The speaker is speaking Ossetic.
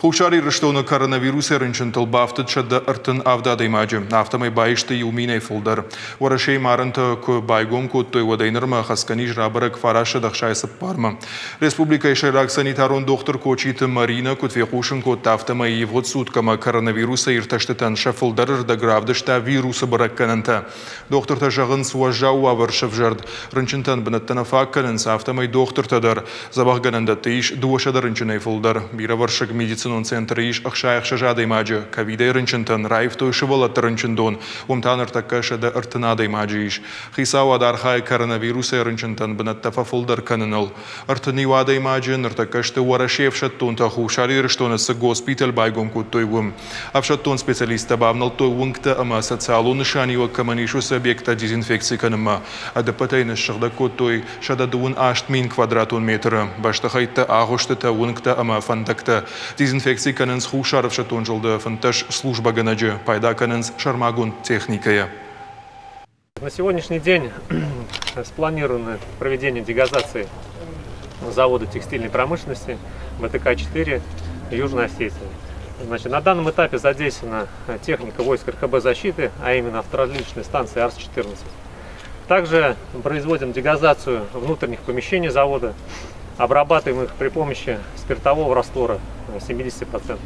Хуссар Ирыстоны коронавирусӕй рынчынтыл бафтыд 137 адӕймаджы, афтӕмӕй баисты иу минӕй фылдӕр. Уӕрӕсейы арӕнтӕ куы байгом кодтой, уӕдӕй нырмӕ хӕцгӕ низ рабӕрӕг 964-мӕ. Республикӕйы сӕйраг санитарон дохтыр Кочиты Марина куыд фехъусын кодта, афтӕмӕй ивгъуыд суткӕмӕ коронавирусӕй иртӕстытӕн сӕ фылдӕры рдӕг равдыста вирусы бӕрӕггӕнӕнтӕ. Дохтыртӕ зӕгъынц, уӕззау уавӕр сӕвзӕрд. Рынчынтӕн бынӕттӕ нӕ фаг кӕнынц, афтӕмӕй дохтыртӕ дӕр дзӕбӕхгӕнӕндӕтты ис 200 рынчынӕй фылдӕр. Бирӕвӕрсыг медицинон центры ис 66 адӕймаджы. Ковидӕй рынчынтӕн раивтой сывӕллӕтты рынчындон. Уым та ныртӕккӕ 130 адӕймаджы ис. Хицауад архайы коронавирусӕй рынчынтӕн бынӕттӕ фӕфылдӕр кӕныныл. 31 адӕймаджы ныртӕккӕ сты Уӕрӕсейы ӕфсӕддонтӕ Хуссар Ирыстоны цы госпиталь байгом кодтой, уым. Ӕфсӕддон специалисттӕ бавнӕлдтой уынгтӕ ӕмӕ социалон нысаниуӕг кӕмӕн ис, уыцы объекттӕ дезинфекци кӕнынмӕ. Ӕдӕппӕтӕй ныссыгъдӕг кодтой 128 000 квадратон метры. Бӕстыхӕйттӕ, агъуыстытӕ, уынгтӕ ӕмӕ фӕндӕгтӕ дезинфекци кӕнынц Хуссар ӕфсӕддон зылды 15 службӕгӕнӕджы, пайда кӕнынц сӕрмагонд техникӕйӕ. На сегодняшний день спланировано проведение дегазации завода текстильной промышленности БТК-4 Южной Осетии. Значит, на данном этапе задействована техника войск РХБ защиты, а именно авторазличная станция АРС-14. Также производим дегазацию внутренних помещений завода, обрабатываем их при помощи спиртового раствора 70%.